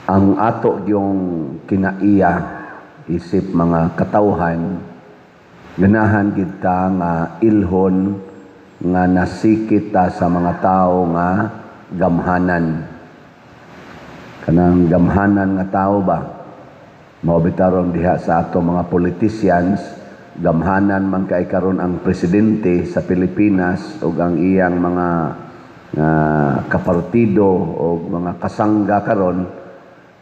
Ang ato yung kinaiya isip mga katawhan, ganahan kita nga ilhon nga nasikit ta sa mga tao nga gamhanan. Kanang gamhanan nga tao ba? Mao bitaron diha sa ato mga politicians, gamhanan man kay karon ang presidente sa Pilipinas ug ang iyang mga kapartido o mga kasangga karon,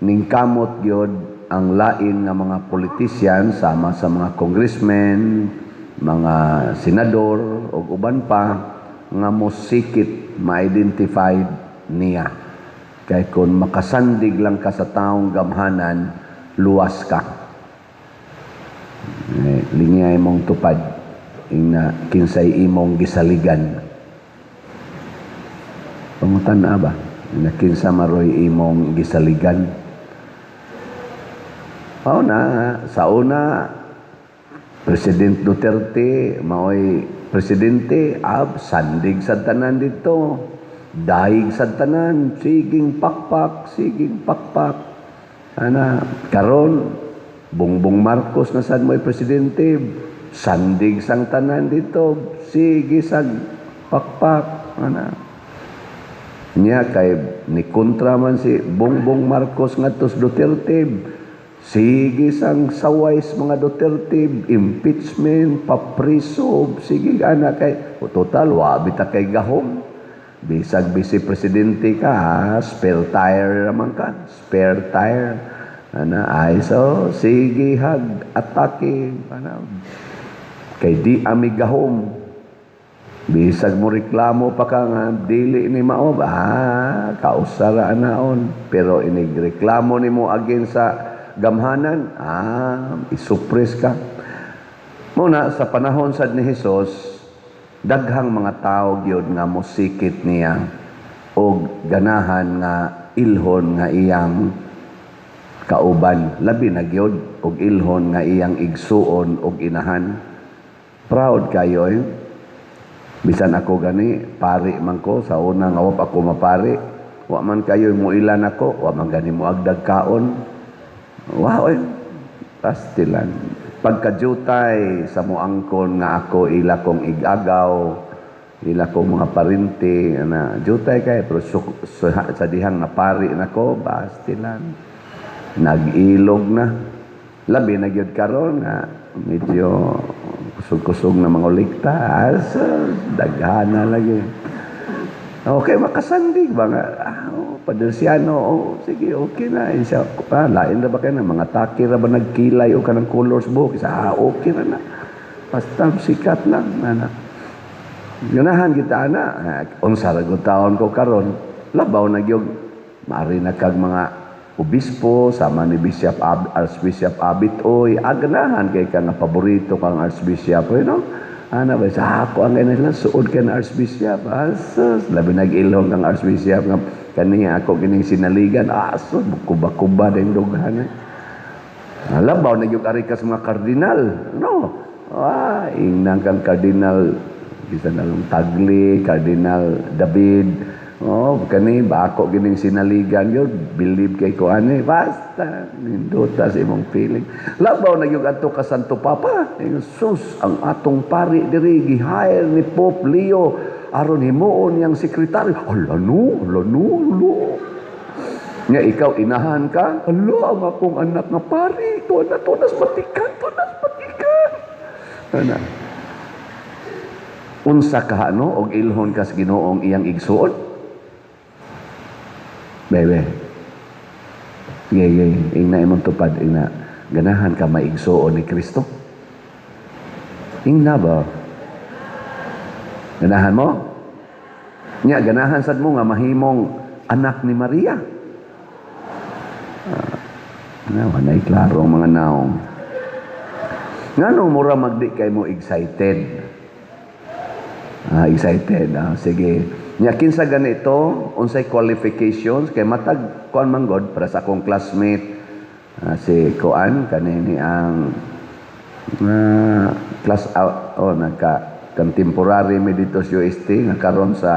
ningkamot gyud ang lain nga mga politician sama sa mga congressmen, mga senador ug uban pa nga mosikit ma-identify niya. Kay kung makasandig lang ka sa taong gamhanan, luwas ka. Eh, lingay mong tupad ingna kinsay imong gisaligan. Pangutan ba? Na kinsa maroy imong gisaligan. Mao na sa una, President Duterte maoy presidente, ab sandig sa tanan dito. Daig sa tanan, siging pakpak, siging pakpak. Ana, karon Bongbong Marcos na sad mo'y presidente, sandig sang tanan dito, sige sag pakpak, ana. Nya kay ni kontra man si Bongbong Marcos ngadto sa Duterte, sige sang saway sa mga Duterte, impeachment, papriso, sige ana kay total wa bita kay gahom. Bisag vice presidente ka, ha, spare tire naman ka, spare tire. Ana ay so sige hag atake ana kay di ami gahom. Bisag mo reklamo pa ka nga dili ni mao ba, kausara anaon, pero inig reklamo nimo against sa gamhanan, isupres ka. Muna sa panahon sad ni Hesus, daghang mga tao gyud nga mosikit niya og ganahan nga ilhon nga iyang kauban, labi na gyud og ilhon nga iyang igsuon og inahan. Proud kayo eh. Bisan ako gani, pari man ko sa una nga wa pa ako mapari, wa man kayo mo ilan ako, wa man gani mo agdag kaon. Wow eh. Pastilan. Pagkajutay sa muangkon nga ako ila kong igagaw, ila kong mga parinti, ana, jutay kay pero sa dihang napari nako, pastilan. Nag-ilog na. Labi na gyud karon nga medyo kusog-kusog na mga ulikta. Asa, daghana lagi. Okay, makasandig ba nga? Oh, Padersiano, oh, sige, okay na. Isa, lain na ba kayo na? Mga taki ra ba nagkilay o kanang colors buhok? Isa, okay na na. Basta sikat lang, ana. Ganahan kita, ana. Unsa ra gud taon ko karon, labaw na gyud maari na kag mga obispo sama ni Bishop Archbishop Abit oy, aganahan kay ka nga paborito kang Archbishop, you know? Ana ba sa ako ang ina sila suod kay na Archbishop. Asus, labi nag-ilhong kang Archbishop nga kaniya ako kining sinaligan. Asus, kuba-kuba din dughan. Eh. Labaw na gyud ari ka sa mga kardinal, no? Ingnan kang Kardinal bisan anong Tagli, Cardinal David. Oh, kani ba ako gining sinaligan yun, believe kay ko ani, basta nindota sa imong feeling. Labaw na gyud adto ka Santo Papa. Ingon, sus, ang atong pari diri gi-hire ni Pope Leo aron himuon niyang sekretaryo. Hala no, hala no, hala. Nya ikaw inahan ka, hala ang akong anak nga pari, tuwa na tuwa nas Vatican, tuwa nas Vatican. Ana. Unsa ka no og ilhon kas Ginoong iyang igsuon? Bebe. Sige, sige. Ingna imong tupad, ingna. Ganahan ka maigsuon ni Kristo? Ingna ba? Ganahan mo? Nya, ganahan sad mo nga mahimong anak ni Maria. Na, walay klaro ang mga naong. Ngano mura magdi kay mo excited? Excited. Sige. Nya kinsa ganito, unsay qualifications kay matag kuan man god para sa akong classmate, si kuan kanini ang class out oh, nagka contemporary mi dito sa UST nga karon sa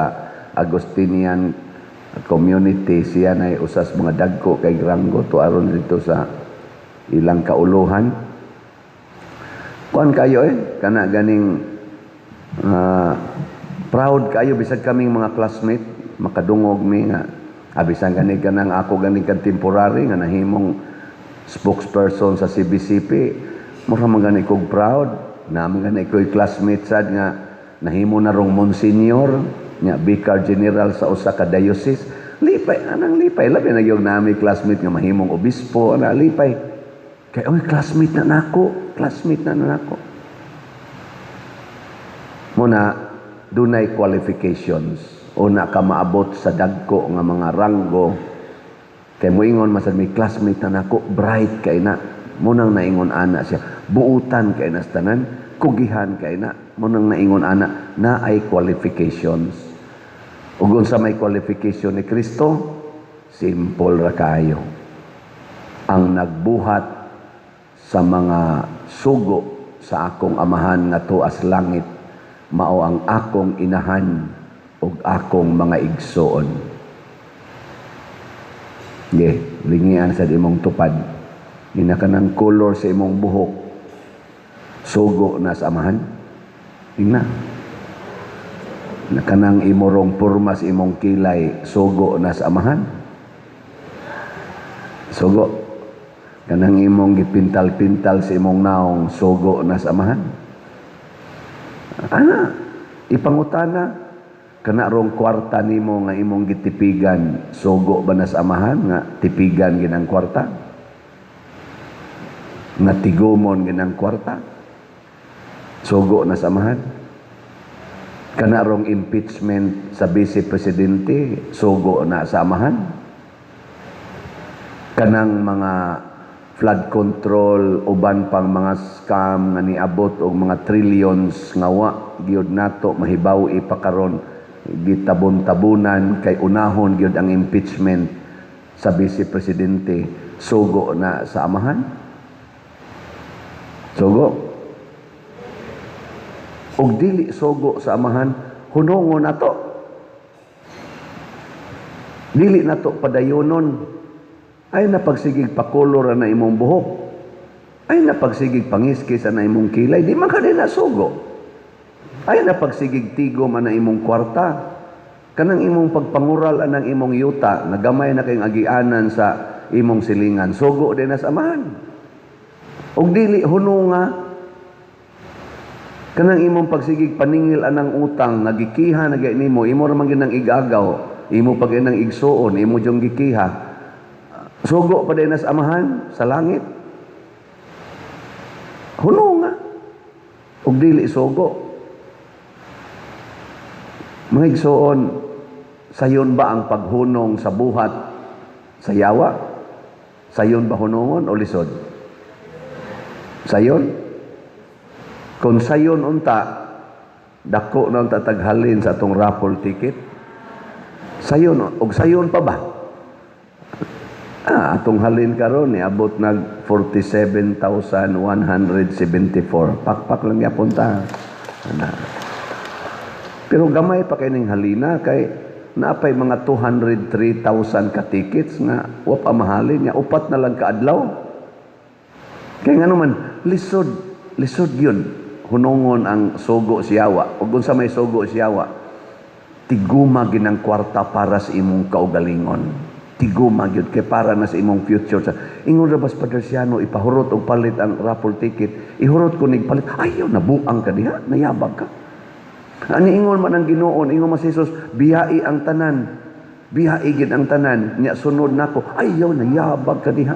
Agustinian Community siya na usas mga dagko kay ranggo to aron dito sa ilang kauluhan. Kuan kayo eh, kana ganing proud kayo bisag kaming mga classmate makadungog mi nga abisan gani kanang ako gani contemporary nga nahimong spokesperson sa CBCP, mura man gani kog proud na man gani ko'y classmate sad nga nahimo na rong monsignor nya vicar general sa usa ka diocese. Lipay anang lipay, labi na gyud nami classmate nga mahimong obispo ana, lipay kay oy, classmate na nako, classmate na nako. Muna dunay qualifications una ka maabot sa dagko nga mga ranggo, kay moingon masad may classmate na nako, bright kay na, munang naingon ana siya, buutan kay na sa tanan, kugihan kay na, munang naingon ana na ay qualifications. Ug unsa may qualification ni Kristo? Simple ra kayo: ang nagbuhat sa mga sugo sa akong Amahan nga tuas langit, mao ang akong inahan ug akong mga igsoon. Ge, lingian sa imong tupad. Ina kanang color sa imong buhok, sugo na sa Amahan? Ingna. Na kanang imorong porma sa imong kilay, sugo na sa Amahan? Sugo. Kanang imong gipintal-pintal sa imong naong, sugo na sa Amahan? Ana, ipangutana, kana rong kwarta nimo nga imong gitipigan, sugo ba na sa Amahan nga tipigan ginang kwarta? Nga tigumon ginang kwarta? Sugo na sa Amahan? Kana rong impeachment sa vice presidente, sugo na sa Amahan? Kanang mga flood control, uban pang mga scam nga niabot og mga trillions nga wa gyud nato mahibaw ipakaron, gitabon-tabunan kay unahon gyud ang impeachment sa vice presidente, sugo na sa Amahan? Sugo? Og dili sugo sa Amahan, hunongon nato. Dili nato padayonon. Ay napagsigig pakolor na imong buhok. Ay napagsigig pangiskis na imong kilay, di man ka din nasugo. Ay napagsigig tigom na imong kwarta. Kanang imong pagpangural anang imong yuta, nagamay na kayong agianan sa imong silingan, sugo din na sa Amahan? Og dili, hununga. Kanang imong pagsigig paningil anang utang, nagikiha na gay nimo, imo ra man ginang igagaw, imo pag inang igsuon, imo jung gikiha. Sugo pa din na sa Amahan sa langit? Hununga. Og dili sugo. Mga igsuon, sayon ba ang paghunong sa buhat sa yawa? Sayon ba hunungon o lisod? Sayon? Kung sayon unta, dako na unta taghalin sa atong raffle ticket. Sayon, og sayon pa ba? Atong halin karon niabot nag 47,174. Pakpak lang yapon ta. Ana. Pero gamay pa kay ning halina kay naapay mga 203,000 ka tickets nga wa pa mahalin nya upat na lang kaadlaw. Kay ngano man lisod, lisod yun hunongon ang sugo siyawa. Ug unsa may sugo siyawa? Tiguma ginang kwarta para sa imong kaugalingon. Tiguma gyud kay para na sa imong future. Ingon ra bas Padre Siano, ipahurot og palit ang raffle ticket. Ihurot ko nig palit. Ayaw, nabuang ka diha, nayabag ka. Ani ingon man ang Ginoo, ingon man si Jesus, biyai ang tanan. Biyai gid ang tanan. Nya sunod nako. Ayaw, nayabag ka diha.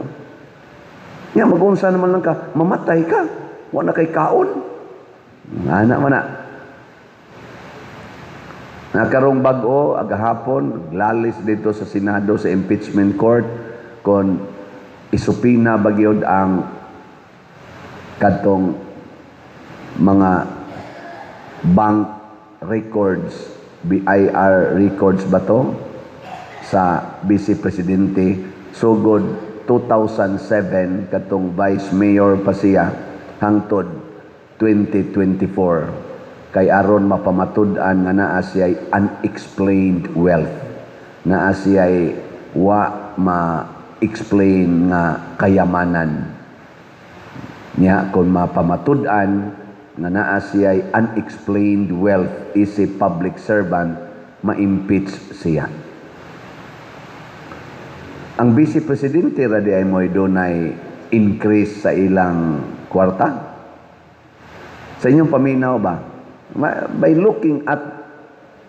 Nya magunsa naman lang ka, mamatay ka. Wa na kay kaon. Ana man na. Nakarong bag-o agahapon lalis dito sa Senado sa impeachment court kon isupina ba gyud ang kadtong mga bank records, BIR records ba to sa Vice Presidente sugod 2007 katong Vice Mayor pa siya hangtod 2024, kay aron mapamatud-an nga naa siya unexplained wealth. Naa siya'y wa ma-explain nga kayamanan niya. Kung mapamatud-an nga naa siya'y unexplained wealth is a public servant, ma-impeach siya. Ang vice presidente ra diay mo'y dunay increase sa ilang kwarta. Sa inyong paminaw ba? By looking at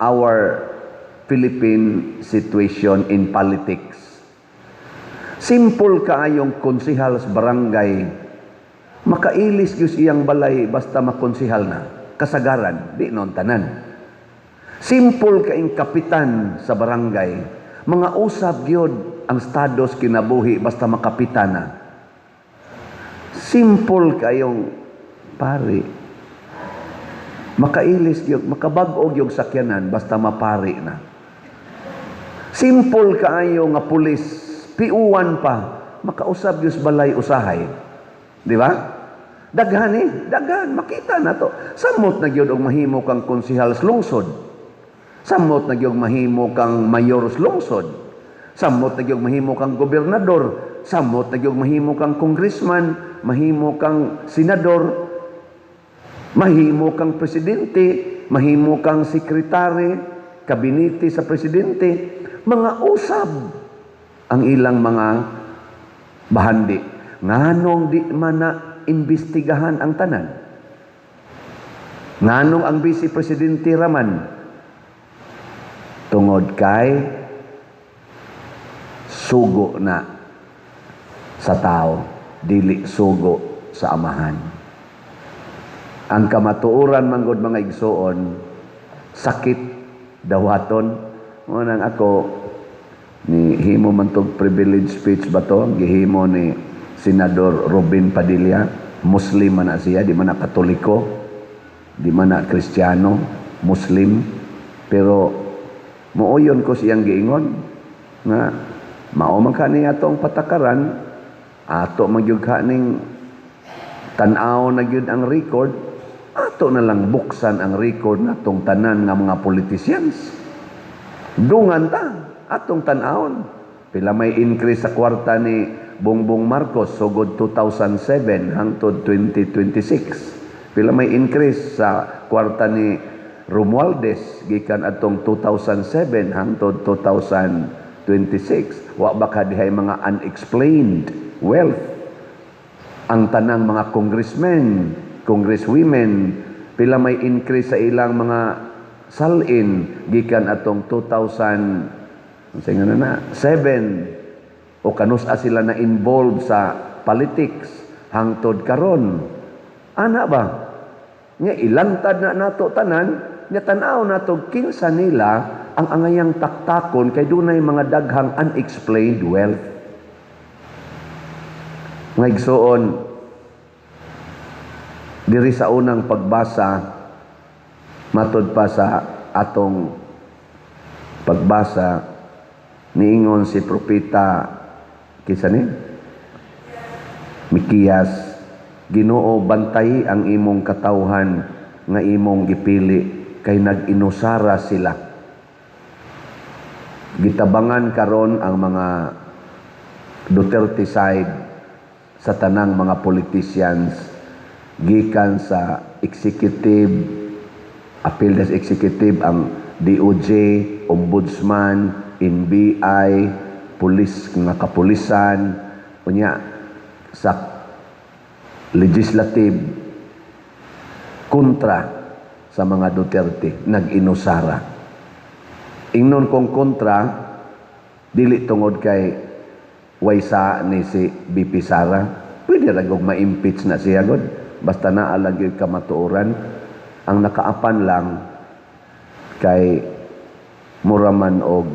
our Philippine situation in politics, simple kaayong konsihal sa barangay, makailis gyud iyang balay basta makonsihal na. Kasagaran, di noon tanan. Simple kaing kapitan sa barangay, mga usab gyud ang status kinabuhi basta makapitan na. Simple kayong pari, makailis gyud, makabag-o gyud sakyanan basta mapari na. Simple kaayo nga pulis, PO1 pa, makausab gyud sa balay usahay. Di ba? Daghan eh, daghan, makita na to. Samot na gyud og mahimo kang konsehal sa lungsod. Samot na gyud mahimo kang mayor sa lungsod. Samot na gyud mahimo kang gobernador. Samot na gyud mahimo kang congressman, mahimo kang senador, mahimo kang presidente, mahimo kang sekretary, kabinete sa presidente, mga usab ang ilang mga bahandi. Nganong di man na imbestigahan ang tanan? Nganong ang vice presidente raman? Tungod kay sugo na sa tao, dili sugo sa Amahan. Ang kamatuoran manggod, mga igsuon, sakit dawaton. Mao nang ako ni himo man tog privilege speech ba to, gihimo ni Senador Robin Padilla. Muslim man na siya, di man na Katoliko, di man na Kristiyano, Muslim, pero mooyon ko siyang giingon nga mao man kani atong patakaran, ato man gyud ning tan-aw na gyud ang record, ato na lang buksan ang record natong tanan nga mga politicians. Dungan ta atong tan-awon pila may increase sa kwarta ni Bongbong Marcos sugod 2007 hangtod 2026, pila may increase sa kwarta ni Romualdez gikan atong 2007 hangtod 2026. Wa ba ka dihay mga unexplained wealth? Ang tanang mga congressmen, congresswomen, pila may increase sa ilang mga salin gikan atong 2000 unsa nga na na 7 o kanus-a sila na involved sa politics hangtod karon, ana ba? Nya ilantad na nato tanan, nya tan-aw nato kinsa nila ang angayang taktakon kay dunay mga daghang unexplained wealth. Mga igsuon, diri sa unang pagbasa, matod pa sa atong pagbasa, niingon si propeta, kinsa ni? Mikiyas, "Ginoo, bantay ang imong katawhan nga imong gipili kay nag-inusara sila." Gitabangan karon ang mga Duterte side sa tanang mga politicians gikan sa executive, apil sa executive ang DOJ, Ombudsman, NBI, pulis nga kapulisan, unya sa legislative, kontra sa mga Duterte, nag-inusara. Ingnon kong kontra, dili tungod kay waysa ni si VP Sara. Pwede ra gog ma-impeach na siya god basta naa lang gyud kamatuoran. Ang nakaapan lang kay mura man og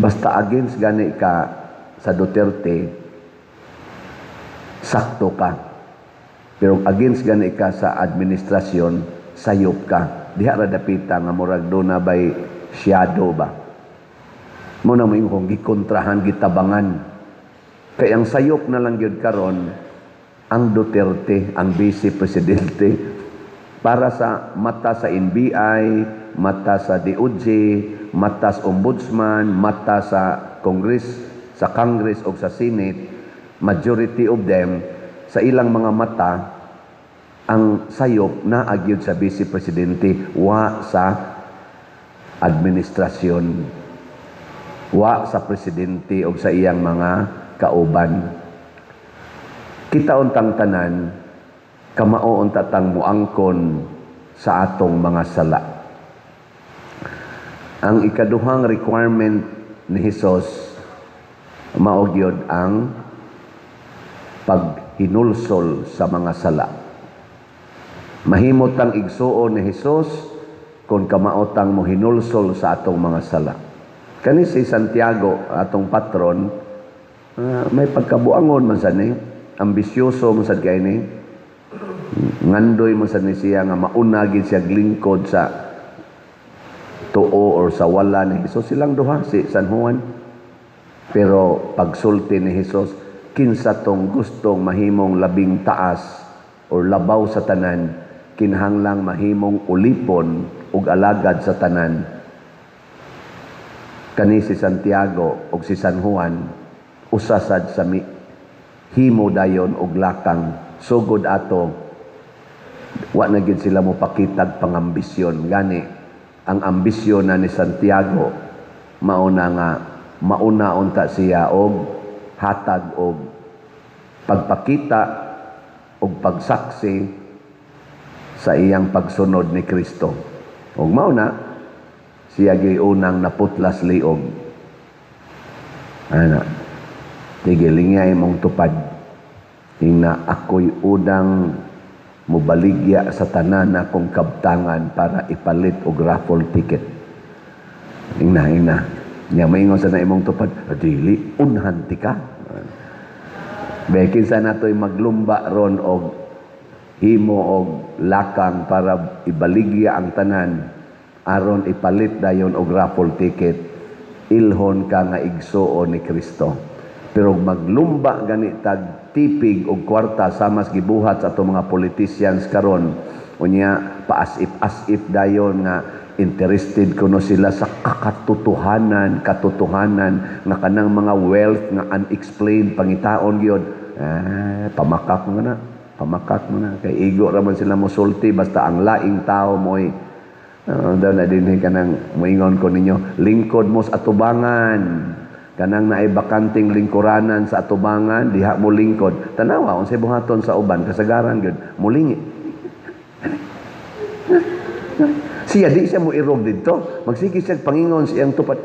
basta against gani ka sa Duterte, sakto ka. Pero against gani ka sa administrasyon, sayop ka. Diha ra dapita nga murag duna bay shadow ba. Mao na mo kung gikontrahan, gitabangan. Kay ang sayop na lang gyud karon ang Duterte, ang vice presidente, para sa mata sa NBI, mata sa DOJ, mata sa ombudsman, mata sa Congress o sa Senate, majority of them, sa ilang mga mata, ang sayop naa gyud sa vice presidente, wa sa administrasyon, wa sa presidente o sa iyang mga kauban. Kita untang tanan, kamao unta tang muangkon sa atong mga sala. Ang ikaduhang requirement ni Hesus mao gyud ang paghinulsol sa mga sala. Mahimo tang igsuon ni Hesus kung kamao tang mohinulsol sa atong mga sala. Kani si Santiago, atong patron, may pagkabuangon man sad ni, ambisyoso man sad kay ni. Ngandoy man sad ni siya nga mauna gid siya lingkod sa tuo or sa wala ni Hesus, silang duha si San Juan. Pero pagsulti ni Hesus, kinsa tong gustong mahimong labing taas or labaw sa tanan, kinahanglang mahimong ulipon ug alagad sa tanan. Kani si Santiago ug si San Juan, usa sad sa mi, himo dayon og lakang. Sugod ato, wa na gid sila mo pakitag pangambisyon. Gani ang ambisyon na ni Santiago mao na nga mauna unta siya og hatag og pagpakita og pagsaksi sa iyang pagsunod ni Kristo. Ug mao na siya gyud unang naputlas liog. Ana, sige, lingya imong tupad. Ingna, "Ako'y unang mubaligya sa tanan akong kabtangan para ipalit og raffle ticket." Ingna, ingna. Nya maingon sa na imong tupad, "Dili, unhan ti ka." Be, kinsa nato'y maglumba ron og himo og lakang para ibaligya ang tanan aron ipalit dayon og raffle ticket, ilhon ka nga igsuon ni Kristo. Pero maglumba gani tag tipig og kwarta sama sa gibuhat sa atong mga politicians karon, unya paasip-asip dayon nga interested kuno sila sa kakatotohanan, katotohanan nga kanang mga wealth nga unexplained pangitaon gyud. Ah, pamakak mo na, pamakak mo na kay igo ra man sila mosulti basta ang laing tao mo'y daw na dinhi kanang moingon ko ninyo, lingkod mo sa atubangan, kanang naay bakanteng lingkuranan sa atubangan, diha mo lingkod. Tanawa unsay buhaton sa uban, kasagaran gyud mulingi siya, di siya mo irog didto, magsige siya pangingon sa iyang tupad.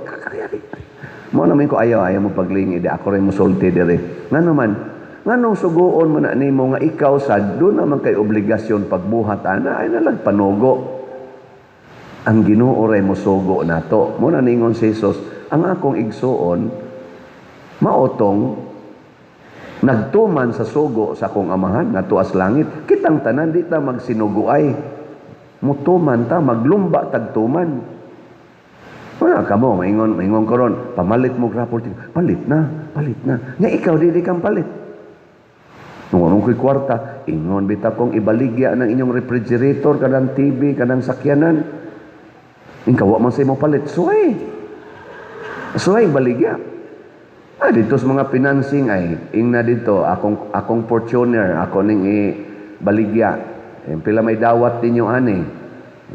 Mo naman ko, ayaw, ayaw mo paglingi di ako rin mosulti dire. Ngano man, nganong suguon mo na nimo nga ikaw sad do naman kay obligasyon pagbuhat ana ay nalag panugo? Ang Ginoo ray mosugo nato. Mo na ningon si Jesus, "Ang akong igsuon maotong nagtuman sa sugo sa akong Amahan nga tuas langit." Kitang tanan di ta magsinuguay, mutuman ta, maglumba tagtuman. Wala kamo maingon, maingon ko ron, "Pamalit mo raffle ticket." Palit na, palit na. Nga ikaw dili kang palit. Nung anong ko'y kwarta, ingon bitaw kong ibaligya ng inyong refrigerator, kanang TV, kanang sakyanan. Ikaw, wa man sa imo palit. Suway. Suway, baligya. Ah, dito sa mga financing ay, ingna dito, akong Fortuner, ako ning i-baligya. Eh, pila may dawat ninyo ani?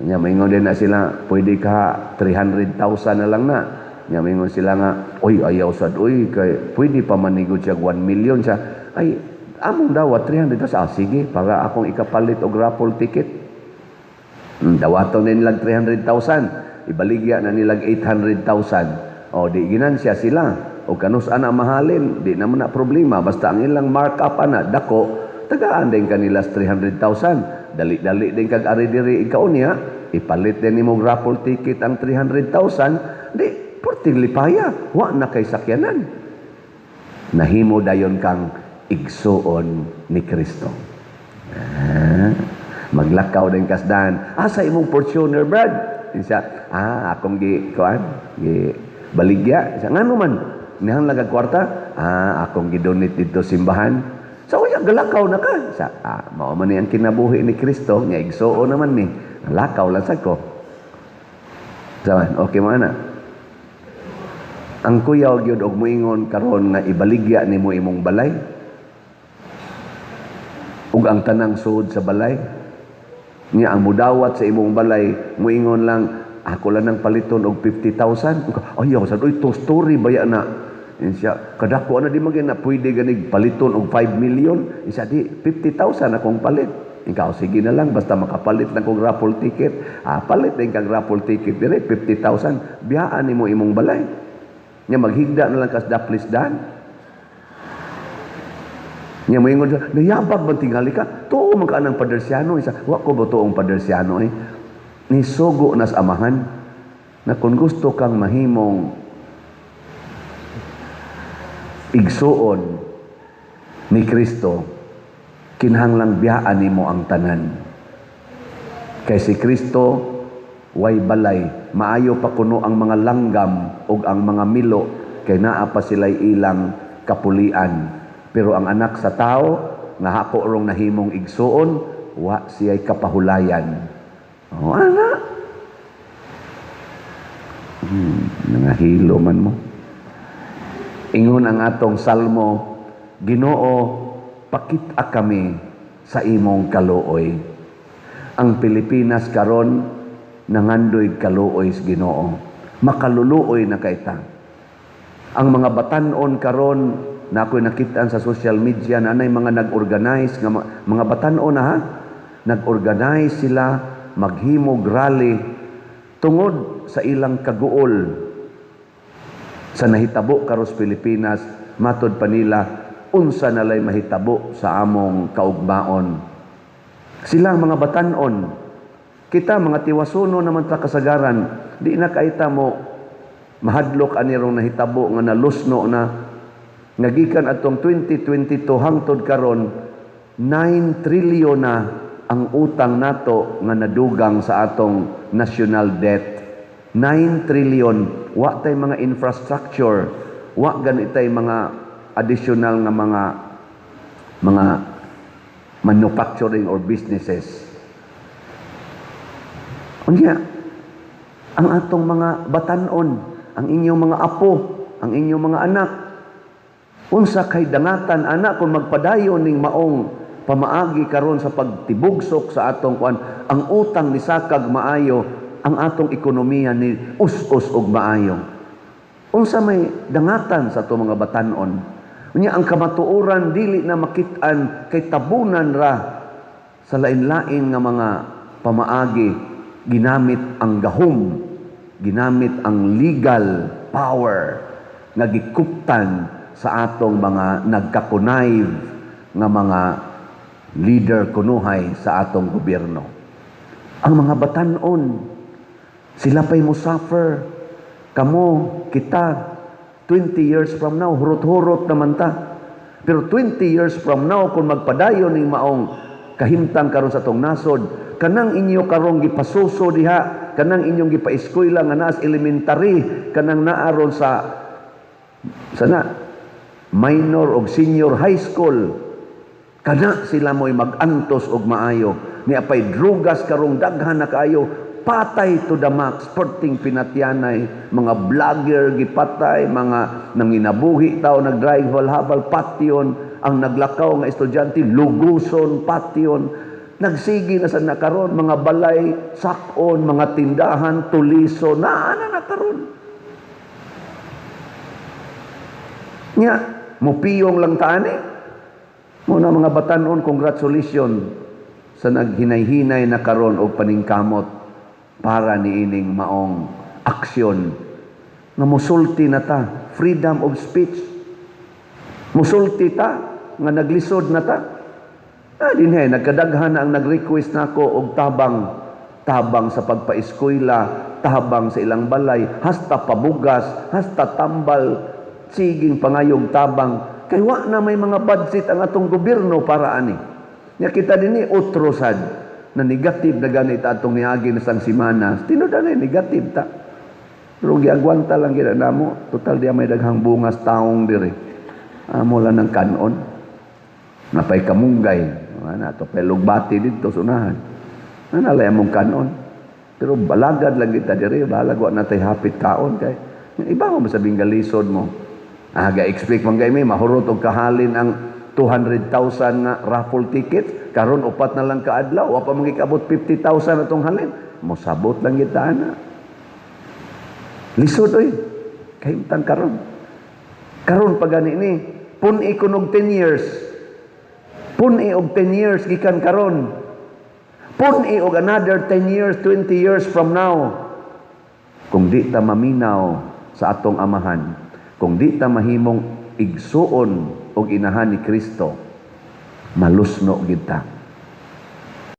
Nya maingon din na sila, "Pwede ka 300,000 na lang na." Nya maingon sila nga, "Oy, ayaw sad, oy, kay pwede pa manigod siya 1 million siya." Ay, among dawat 300,000. Ah, sige, para akong ikapalit og raffle ticket. Dawaton na nilang 300,000. Ibaligya na nilang 800,000. O, di ginansya sila. O kanus ana mahalin, di naman na problema. Basta ang ilang markup ana, dako, tagaan din kanila sa 300,000. Dali-dali din kag ari diri ikaw niya, ipalit din nimo raffle ticket ang 300,000, di, perting lipaya, wa na kay sakyanan. Nahimo dayon kang igsuon ni Kristo. Ah, maglakaw din kasdan. "Asa imong Fortuner, Brad?" Siya, "Ah, akong gi kuan, gi baligya." Siya, "Ngano man? Nihang lagag kwarta?" "Ah, akong gi-donate dito simbahan." Sa uya galakaw na ka. Sa, "Ah, mao man ni ang kinabuhi ni Kristo, nya igsuon naman mi. Lakaw lang sad ko." Saman, okay man na. Ang kuyaw gyud og moingon karon nga ibaligya nimo imong balay ug ang tanang suod sa balay niya. Ang mudawat sa imong balay, moingon lang, "Ako lang nang paliton og 50,000." Ayaw sad, "Uy, two story baya na." Siya, "Kadako na, di magin na pwede ganig paliton og 5 million." Siya, "Di 50,000 akong palit." Ikaw, "Sige na lang, basta makapalit lang kog raffle ticket." Ah, palit din kag raffle ticket dire, 50,000. Biyaan nimo imong balay. Nya maghigda na lang kas daplis dan. Nya moingon siya, "Nayabag man tingali ka. Tuo man ka ng padersyano." Isa, "Wa ko ba tuong padersyano eh." Nisugo nas amahan na kung gusto kang mahimong igsuon ni Kristo, kinahanglang biyaan nimo ang tanan. Kay si Kristo way balay, maayo pa kuno ang mga langgam ug ang mga milo kay naa pa sila'y ilang kapulian. Pero ang Anak sa Tao nga hako rong nahimong igsuon, wa siya'y kapahulayan. Oh, ana. Nangahilo man mo. Ingon ang atong salmo, "Ginoo, pakita kami sa imong kaluoy." Ang Pilipinas karon nangandoy kaluoy sa Ginoo. Makaluluoy na kay ta. Ang mga batanon karon na ako'y nakitaan sa social media na anay mga nag-organize nga mga batanon na ha, nag-organize sila maghimog rally tungod sa ilang kaguol sa nahitabo karos Pilipinas. Matod pa nila, unsa nalay mahitabo sa among kaugmaon. Sila ang mga batanon. Kita mga tiwasuno naman ta kasagaran, di na kaita mo mahadlok ani rong nahitabo nga nalusno na nga gikan atong 2022 hangtod karon, 9 trillion na ang utang nato nga nadugang sa atong national debt. 9 trillion. Wa tay mga infrastructure, wa gani tay mga additional nga mga manufacturing or businesses. Unya, ang atong mga batanon, ang inyong mga apo, ang inyong mga anak, unsa kay dangatan ana kung magpadayon ning maong pamaagi karon sa pagtibugsok sa atong kuan, ang utang ni sakag maayo, ang atong ekonomiya ni us-us og maayo. Unsa may dangatan sa atong mga batanon? Unya, ang kamatuoran dili na makit-an kay tabunan ra sa lain-lain nga mga pamaagi, ginamit ang gahom, ginamit ang legal power nga gikuptan sa atong mga nagka-connive nga mga leader kunuhay sa atong gobyerno. Ang mga batanon, sila pa'y musuffer. Kamo, kita, 20 years from now, hurot-hurot naman ta. Pero 20 years from now, kung magpadayon ning maong kahimtang karon sa atong nasod, kanang inyo karong gipasuso diha, kanang inyong gipaeskwela nga naas elementary, kanang naaron sa sana minor og senior high school, kana sila mo'y mag-antos og maayo. Ni apay drugas karong daghan na kaayo, patay to the max, perting pinatyanay, mga vlogger gipatay, mga nanginabuhi tao nagdrive habal patyon, ang naglakaw nga estudyante luguson patyon. Nagsigi na sa nakaron, mga balay sakon, mga tindahan tuliso na ana na karon. Nya mupiyong lang taani mo na. Mga batanon, congratulations sa naghinay-hinay na karon og paningkamot para niining maong aksyon nga musulti na ta, freedom of speech. Musulti ta nga naglisod na ta. Ah, dinhi nagkadaghan na ang nag-request nako og tabang, tabang sa pagpaeskwela, tabang sa ilang balay, hasta pabugas, hasta tambal, siging pangayog tabang kay wa na may mga budget ang atong gobyerno para ani. Nya kita dinhi otro sad na negative na ganit atong niagi na sang simana. Tinuod na negative ta. Pero giagwanta lang gid namo, total di may daghang bungas taong diri. Amo lang ng kanon. Napay kamunggay, ana to pay lugbati didto sunahan. Ana lay among kanon. Pero balagad lang kita diri, balag wa natay hapit kaon kay iba mo sabing galisod mo. Ah, ga-expect man kay mi mahurot og kahalin ang 200,000 nga raffle tickets, karon 4 na lang kaadlaw, wa pa man gikaabot 50,000 atong halin. Mosabot lang kita ana. Lisod oy. Kahimtang karon. Karon pa gani ni, pun-i kunog 10 years. Pun-i og 10 years gikan karon. Pun-i og another 10 years, 20 years from now. Kung di ta maminaw sa atong Amahan, kung di ta mahimong igsuon og inahan ni Kristo, malusno gid ta.